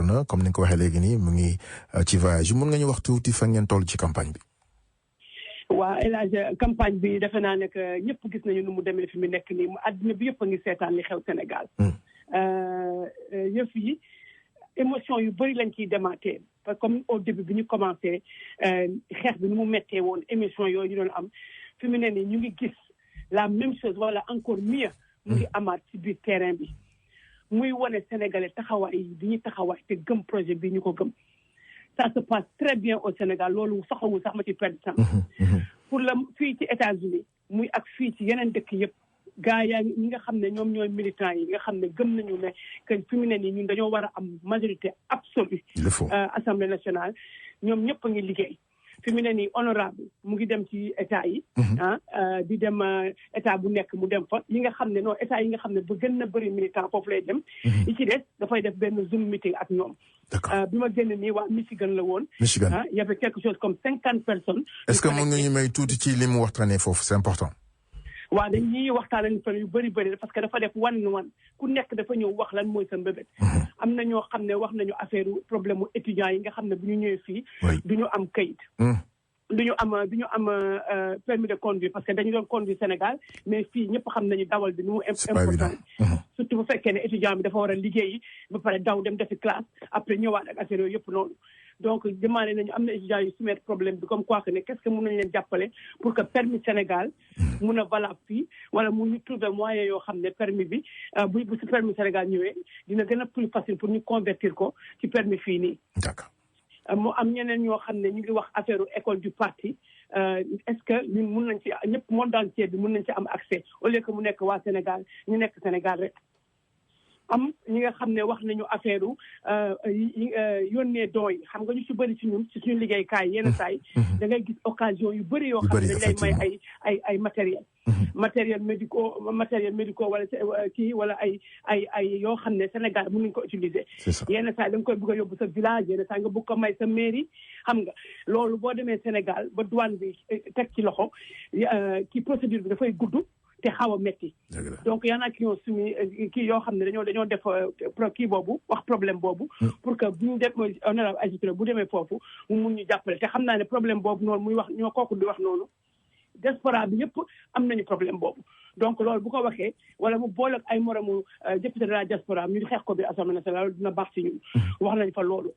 na comme ni nga ko waxee léegi nii mu ngi ci voyage mun nga ñu wax tuuti fa ngeen toll ci campagne bi. waaw El Hadj campagne bi defe naa ne que ñëpp gis nañu nu mu demee fi mu nekk nii mu àddina bi yëpp a ngi seetaan li xew Sénégal. yëf yi émotion yu bëri lañ ciy demaatee parce que comme au début bi ñu commencé xeex bi nu mu méttee woon émission yooyu ñu doon am fi mu ne nii ñu ngi gis la même chose wala encore mieux mu ngi amaat ci biir terrain bi muy wane sénégalais taxawaay yi bi ñu taxawaay te gëm projet bi ñu ko gëm ça se passe très bien au Sénégal loolu soxawul sax ma ci perdre temps pour la fii ci États-Unis muy ak fii ci yeneen dëkk yëpp gaa yaa ñi nga xam ne ñoom ñooy militants yi nga xam ne gëm nañu ne que fi mu ne nii ñun dañoo war a am majorité absolue Assemblée nationale ñoom ñëpp a ngi liggéey fi mu ne nii honorable mu ngi dem ci état yi di dem état bu nekk mu dem fa yi nga xam ne non état yi nga xam ne ba gën na bëri militant foofu lay dem yi ci des dafay def benn Zoom meeting ak ñoom bi ma génn nii waa Michigan la woon y avait quelque chose comme 50 personnes est-ce que mën nga ñu may tuuti ci li mu waxtaanee foofu c'est important waaw dañuy waxtaan fan yu bëri parce que dafa def one ku nekk dafa ñëw wax lan mooy sa mbébét am na ñoo xam ne wax nañu affaire problème mu étudiants yi nga xam ne bu ñu ñëwee fii du ñu am kayit du ñu am permis de conduire parce que dañu doon conduire Sénégal mais fii ñëpp xam nañu dawal bi nu mu important surtout bu fekkee ne étudiant bi dafa war a liggéeyi ba pare daw dem defi classe après ñëwaat ak affaire yooyu yëpp noonu donc demandé nañu am na étudiants yu soumettre problème bi comme quoi que ne qu'est-ce que mën nañu leen jàppale pour que permis Sénégal mun a valable fii wala mu ñu trouver moyen yoo xam ne permis bi bu si permis Sénégal ñëwee dina gën a plus facile pour ñu convertir ko ci permis fii nii. D'accord. mu am ñeneen ñoo xam ne ñu ngi wax affaire école du parti est-ce que ñun mun nañ ci ñëpp monde entier bi mun nañ ci am accès au lieu que mu nekk waa Sénégal ñu nekk Sénégal rek. am ñi nga xam ne wax nañu affaire yónnee dons yi xam nga ñu ci bëri ci ñun ci suñu liggéeykaay yenn saa yi da ngay gis occasion yu bëri yoo xam ne dañ lay may ay matériel médicaux wala kii wala ay yoo xam ne Sénégal mën nañu ko utiliser yenn saa yi da nga koy bëgg a yóbbu sa village yenn saa yi nga bëgg ko may sa mairie xam nga loolu boo demee Sénégal ba douane bi teg ci loxo kii procédure bi dafay gudd te xaw a métti donc y en a qui ont soumis kii yoo xam ne dañoo def kii boobu wax problème boobu pour que bu ñu def honorable agité bu demee foofu mu mun ñu jàppale te xam naa ne problème boobu noonu muy wax ñoo kooku di wax noonu diaspora bi yëpp am nañu problème boobu donc loolu bu ko waxee wala mu boole ak ay moromu député de la diaspora ñu xeex ko bi Assemblée nationale dina baax ci ñun wax nañ fa loolu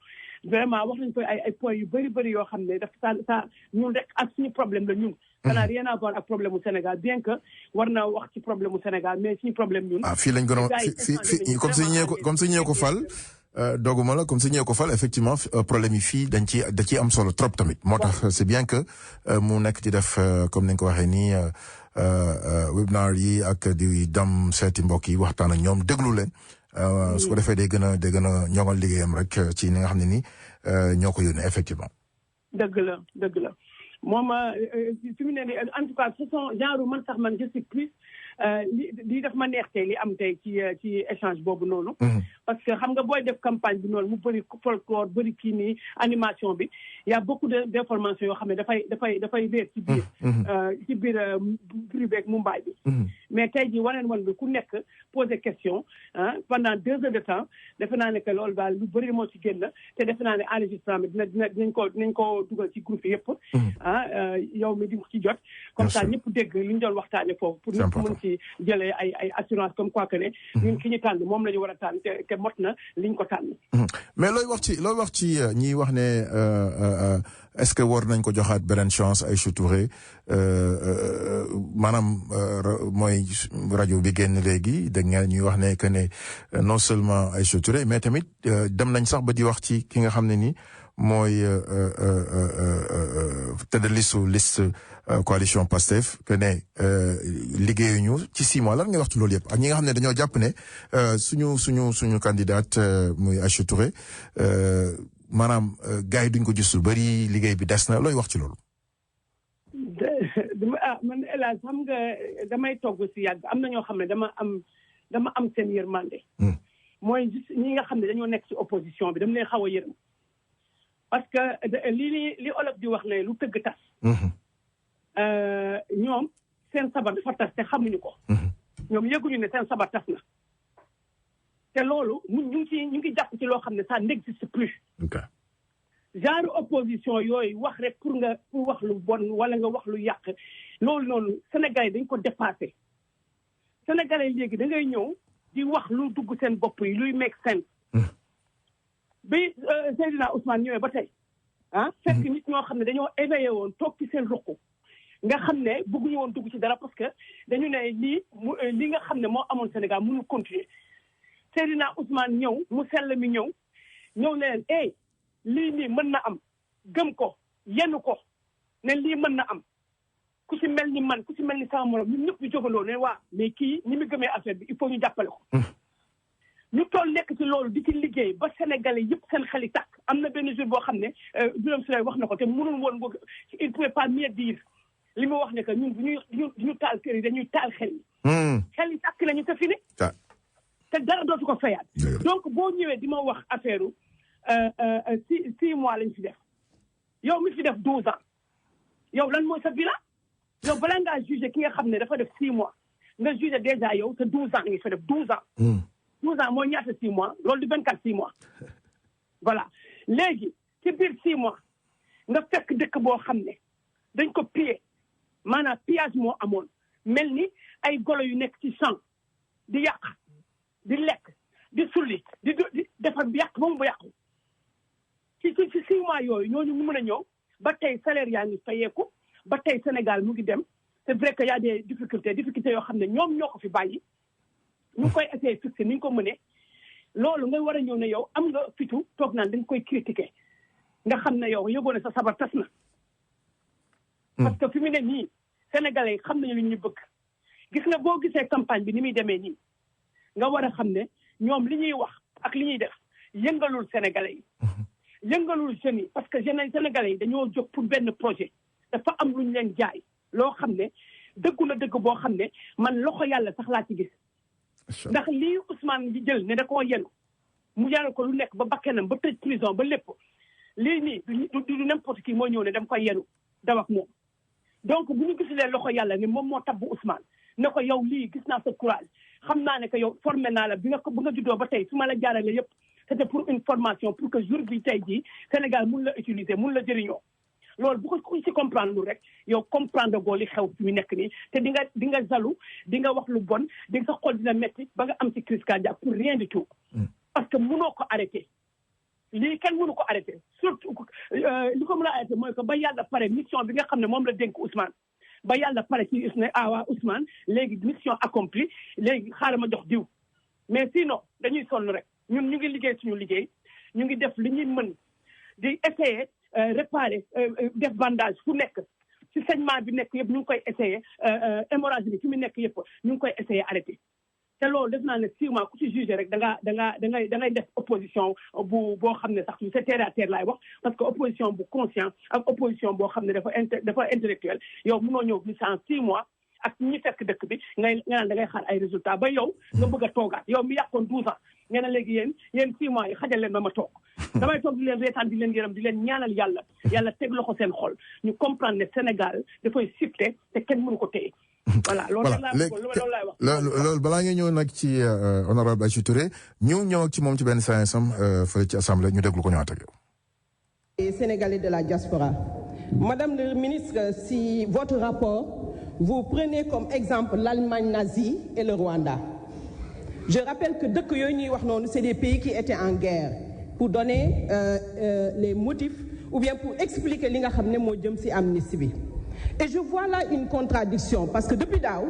vraiment wax nañ fa ay points yu bëri yoo xam ne daf sa ñun rek ak suñu problème la ñun ça n'a rien à voir ak problème mu Sénégal bien que war naa wax ci problème mu Sénégal mais suñu problème ñun fii lañ gën a fii comme si ñee ko fal doguma la comme si ñee ko fal effectivement problème yi fii da ciy am solo trop tamit moo tax c'est bien que mu nekk di def comme ni nga ko waxee nii webinaire yi ak di dem seeti mbokk yi waxtaan ak ñoom déglu leen su ko defee day gën a ñoŋal liggéeyam rek ci ni nga xam ne ni ñoo ko yónnee effectivement dëgg la moom fi mu ne nii en tout cas ce sont genre man je suis plus li daf ma neex tey li am tey ci échange boobu noonu parce que xam nga booy def campagne bi noonu mu bëri folklore bëri kii nii animation bi y a beaucoup d'informations yoo xam ne dafay réer ci biir bruit beeg Mumbai bi mais tey jii waneen bi ku nekk poser question pendant 2 heures de temps defe naa ne que loolu daal lu bëri moo ci génn te defe naa ne enregistrement bi dinañ ko dugal ci groupe yëpp yow mi di ci jot comme ça ñëpp dégg li ñu doon waxtaane foofu pour ñëpp mën ci jëlee ay assurance comme quoi que ne ñun ki ñu tànn moom la ñu war a tànn te mot na liñ ko tànn mais looy wax ci ñi wax ne est-ce que war nañ ko joxaat beneen chance Aïcha Touré maanaam mooy rajo bi génn léegi dégg nga ñuy wax ne que ne non seulement Aïcha Touré mais tamit dem nañ sax ba di wax ci ki nga xam ne ni mooy tête de liste coalition Pastef que ne liggéeyuñu ci 6 mois lan ngay wax ci loolu yëpp ak ñi nga xam ne dañoo jàpp ne suñu candidate muy Aïcha Touré maanaam gars yi duñ ko gis lu bari liggéey bi des na looy wax ci loolu. man El Hadj xam nga damay togg si yàgg am na ñoo xam ne dama am seen yërmande. mooy ñi nga xam ne dañoo nekk ci opposition bi dama leen xaw a yërëm parce que li olof di wax ne lu tëgg tas. ñoom seen sabar dafa tas te xamuñu ko. ñoom yëguñu ne seen sabar tas na. te loolu ñu ngi jàpp ci loo xam ne ça n'existe plus. genre opposition yooyu wax rek pour wax lu bon wala nga wax lu yàq loolu noonu Sénégalais dañ ko dépassé. Sénégalais léegi da ngay ñëw di wax lu dugg seen bopp yi luy make sense. bi Seydina Ousmane ñëwee ba tey fekk nit ñoo xam ne dañoo éveillé woon toog ci seen ruq nga xam ne bëgguñu woon dugg ci dara parce que dañu ne li nga xam ne moo amoon Sénégal mënul continuer Seydina Ousmane ñëw mu sell mi ñëw ne leen lii nii mën na am gëm ko yenn ko ne lii mën na am ku ci mel ni man ku ci mel ni sama morom ñun ñëpp ñu jógandoo ne mais kii ñi mu gëmee affaire bi il faut ñu jàppale ko. ñu toll nekk ci loolu di ci liggéey ba Sénégalais yëpp seen xel yi tàkk am na benn jour boo xam ne Birame Souleye wax na ko te mënul woon il pouvait pas mieux dire li mu wax ne que ñun ñu taal kër yi dañuy taal xel yi. xel yi tàkk nañu te fi ne. te dara dootu ko fayaat. donc boo ñëwee di ma wax affaire 6 mois lañ fi def yow mi fi def 12 ans yow lan mooy sa bilan yow balaa ngaa jugé ki nga xam ne dafa def 6 mois nga jugé déjà yow te 12 ans ngi fa def 12 ans. 12 ans mooy ñaata 6 mois loolu di 24 mois voilà léegi ci biir 6 mois nga fekk dëkk boo xam ne dañ ko pillé maanaam pillage moo amoon mel ni ay golo yu nekk ci champ di yàq di lekk di sulli di defar yàq ba mu ba yàqu ci 6 mois yooyu ñooñu mu mën a ñëw ba tey salaire yaa ngi fayeeku ba tey Sénégal mu ngi dem c'est vrai que y a des difficultés yoo xam ne ñoom ñoo ko fi bàyyi ñu ngi koy essayer fixé ni ñu ko mënee loolu nga war a ñëw ne yow am nga fitu toog naan dañ koy critiquer nga xam ne yow yëgoo ne sa sabar tas na. parce que fi mu ne nii Sénégalais yi xam nañu li ñu bëgg gis nga boo gisee campagne bi ni muy demee nii nga war a xam ne ñoom li ñuy wax ak li ñuy def yëngalul Sénégalais yi. yëngalul jeunes yi parce que jeunes Sénégalais yi dañoo jóg pour benn projet dafa am lu ñu leen jaay loo xam ne dëggu na dëgg boo xam ne man loxo yàlla sax laa ci gis. ndax lii Ousmane di jël ne da koo yenu mu jaral ko lu nekk ba bakkenam ba tëj prison ba lépp lii nii du n'importe qui moo ñëw ne dama koy yenu daw ak moom. donc bu ñu gisulee loxo yàlla ne moom moo tabbu Ousmane ne ko yow lii gis naa sa courage xam naa ne que yow formé naa la bi nga juddoo ba tey su ma la jaarale yëpp c'était pour une formation pour que jour bi tey jii Sénégal mun la utiliser mun la jëriñoo. loolu bu ko ci comprendre lu rek yow comprendre goo li xew fi mu nekk nii te di nga jaloux di nga wax lu bon di nga sa xol dina metti ba nga am ci crise cardiaque pour rien du tout. parce que mënoo ko arrêté lii kenn mënu ko arrêté surtout li ko mën a arrêté mooy que ba yàlla pare mission bi nga xam ne moom la dénk Ousmane ba yàlla pare ci ne waa Ousmane léegi mission accomplie léegi xaaral ma jox diw mais sinon dañuy sonn rek ñun ñu ngi liggéey suñu liggéey ñu ngi def li ñuy mën di essayer réparer def bandage fu nekk ci saignement bi nekk yëpp ñu ngi koy essayer hémorragie bi fi mu nekk yëpp ñu ngi koy essayer arrêté te loolu def naa ne sûrement ku ci jugé rek da ngay def opposition boo xam ne sax c'est terre à terre laay wax parce que opposition bu conscient ak opposition boo xam ne dafa intellectuel yow mënoo ñëw gis en 6 mois ak ñi fekk dëkk bi nga naan da ngay xaar ay résultats ba yow nga bëgg a toogaat yow mi yàqoon 12 ans nga ne léegi yéen 6 mois yi xajal leen ma toog damay toog di leen reetaan di leen yërëm di leen ñaanal yàlla teg loxo seen xol ñu comprendre ne Sénégal dafay sifte te kenn mënu ko téye. voilà loolu laay wax. loolu balaa nga ñëw nag ci honorable Aïcha Touré ñëw ak ci moom ci benn séance am fële ci assemblée ñu déglu ko ñëwaat ak yow. Les Sénégalais de la diaspora. Madame le ministre, si votre rapport, vous prenez comme exemple l'Allemagne nazie et le Rwanda. Je rappelle que dëkk yooyu ñuy wax noonu c'est des pays qui étaient en guerre pour donner les motifs ou bien pour expliquer li nga xam ne moo jëm ci amnistie bi. Et je vois là une contradiction parce que depuis daaw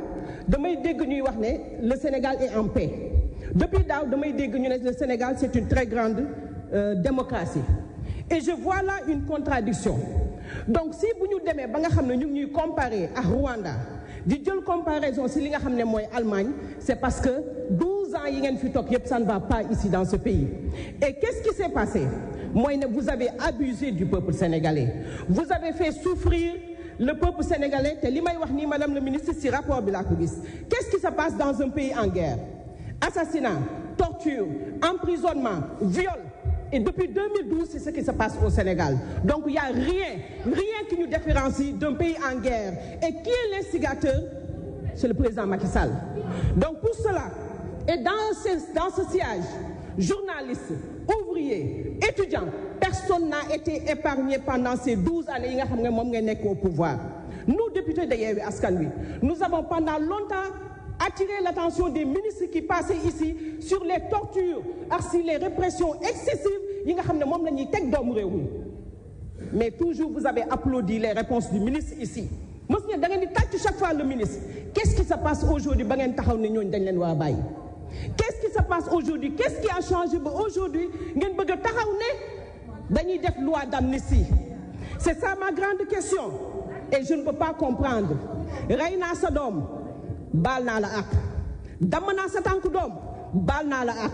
damay dégg ñuy wax ne le Sénégal est en paix. Depuis daaw damay dégg ñu ne le Sénégal c'est une très grande démocratie. Et je vois là une contradiction. Donc si bu ñu demee ba nga xam ne ñu ngi ñuy comparer ak Rwanda di jël comparaison si li nga xam ne mooy Allemagne c'est parce que 12 ans yi ngeen fi toog yëpp ça ne va pas ici dans ce pays. Et qu'est-ce qui s'est passé? Mooy ne vous avez abusé du peuple sénégalais. Vous avez fait souffrir le peuple sénégalais te li may wax nii madame le ministre si rapport bi laa ko gis. Qu'est-ce qui se passe dans un pays en guerre? Assassinat, torture, emprisonnement, viol. Et depuis 2012, c'est ce qui se passe au Sénégal. Donc il n'y a rien qui nous différencie d'un pays en guerre. Et qui est l'instigateur? C'est le président Macky Sall. Donc pour cela, Et dans ce siège, journalistes, ouvriers, étudiants, personne n'a été épargné pendant ces 12 années au pouvoir. Nous, députés de Yewwi Askan Wi, nous avons pendant longtemps attiré l'attention des ministres qui passaient ici sur les tortures, sur les répressions excessives. Mais toujours vous avez applaudi les réponses du ministre ici. Chaque fois le ministre, qu'est-ce qui se passe aujourd'hui? Qu'est-ce qui se passe aujourd'hui? Qu'est-ce qui a changé aujourd'hui? Loi d'amnistie. C'est ça ma grande question. Et je ne peux pas comprendre. Reyna Sadom, balna la ak. Damana Satankudom, balna la ak.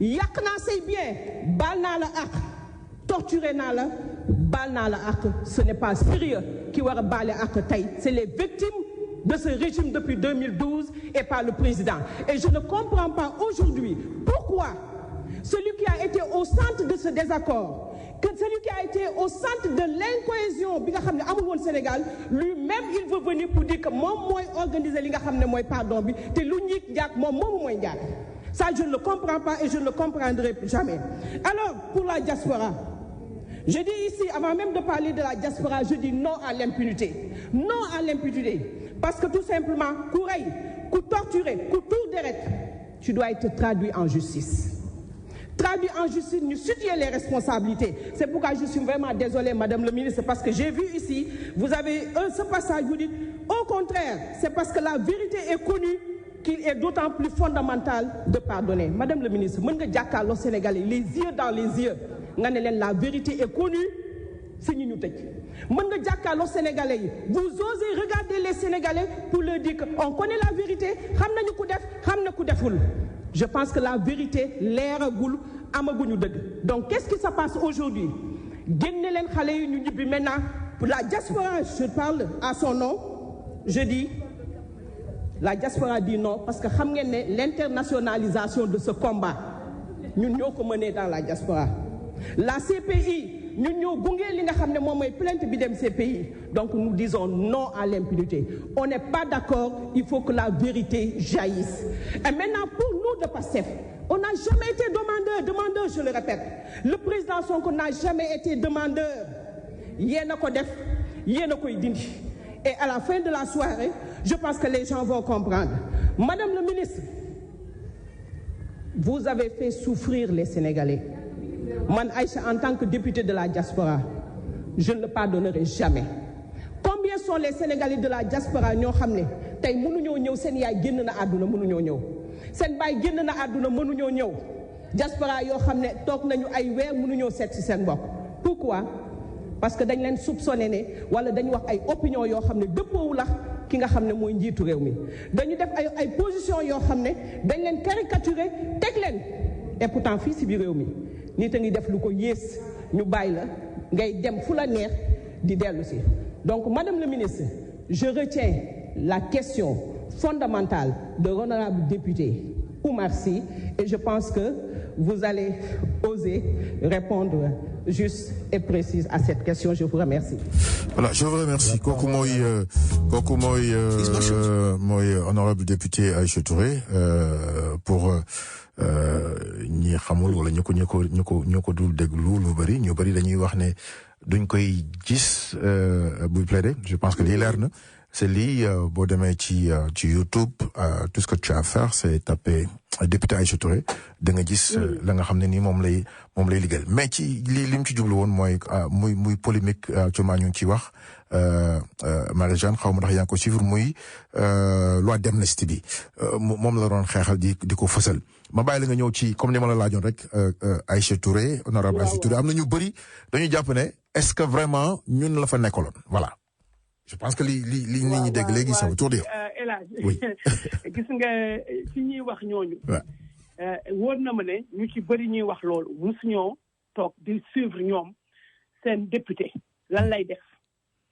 Yakna c'est bien, balna la ak. Torturer na la, balna la ak. Ce n'est pas sérieux qui va baler ak tay. C'est les victimes de ce régime depuis 2012 et par le président. Et je ne comprends pas aujourd'hui pourquoi celui qui a été au centre de ce désaccord, que celui qui a été au centre de l'incohésion au Sénégal, lui-même il veut venir pour dire que moi organiser le pardon, ça je ne le comprends pas et je ne le comprendrai jamais. Alors pour la diaspora, je dis ici, avant même de parler de la diaspora, je dis non à l'impunité. Non à l'impunité. Parce que tout simplement, coup torturé, coup tour d'arrêt, tu dois être traduit en justice. Traduit en justice, nous situer les responsabilités. C'est pourquoi je suis vraiment désolée, Madame le ministre, parce que j'ai vu ici, vous avez ce passage, vous dites, au contraire, c'est parce que la vérité est connue qu'il est d'autant plus fondamental de pardonner. Madame le ministre, les Sénégalais, les yeux dans les yeux, la vérité est connue, c'est nous. Los Sénégalais, vous osez regarder les Sénégalais pour leur dire qu'on connaît la vérité, je pense que la vérité, l'air goul, amagounu deug. Donc qu'est-ce qui se passe aujourd'hui? Maintenant, pour la diaspora, je parle à son nom, je dis, la diaspora dit non, parce que l'internationalisation de ce combat, nous sommes menés dans la diaspora. La CPI, donc nous disons non à l'impunité. On n'est pas d'accord, il faut que la vérité jaillisse. Et maintenant, pour nous de PASTEF, on n'a jamais été demandeur, je le répète. Le président Sonko n'a jamais été demandeur. Et à la fin de la soirée, je pense que les gens vont comprendre. Madame le ministre, vous avez fait souffrir les Sénégalais. Moi, Aïcha, en tant que député de la diaspora, je ne le pardonnerai jamais. Combien sont les Sénégalais de la diaspora qui ont ramené? Pourquoi? Parce que dañ leen soupçonné wala dañ wax ay opinion yoo xam ne dëppoowul ak ki nga xam ne mooy njiitu réew mi dañu def ay position yoo xam ne dañ leen caricaturer teg leen et pourtant fii si biir réew mi nit a ngi def lu ko yées ñu bàyyi la ngay dem fu la neex di dellu si. Donc Madame le ministre, je retiens la question fondamentale de l'honorable député Oumar Sy et je pense que vous allez oser répondre juste et précise à cette question. Je vous remercie. Voilà, je vous remercie. Kooku mooy honorable député Aïcha Touré pour ñi xamul wala ñu ko dul déglu lu bari ñu bari dañuy wax ne duñ koy gis buy plaider. Je pense que lii leer na. C'est lii boo demee ci YouTube tout ce que tu as à faire c'est taper député Aïcha Touré da nga gis la nga xam ne nii moom lay liggéeyal mais ci lim ci jublu woon mooy muy polémique actuellement ñu ngi ciy wax Marie-Jeanne xaw ma ndax yaa ngi ko suivre muy loi d'amnistie bi moom la doon xeexal di ko fësal ma bàyyi la nga ñëw ci comme ni ma la laajoon rek Aïcha Touré honorable Aïcha Touré am na ñu bëri dañuy jàpp ne est-ce que vraiment ñun la fa nekkaloon voilà. Je pense que li nit ñi dégg léegi ça veut tout dire. Oui. Gis nga ci ñuy wax ñooñu. Wóor na ma ne ñu ci bëri ñuy wax loolu musu ñoo toog di suivre ñoom seen député lan lay def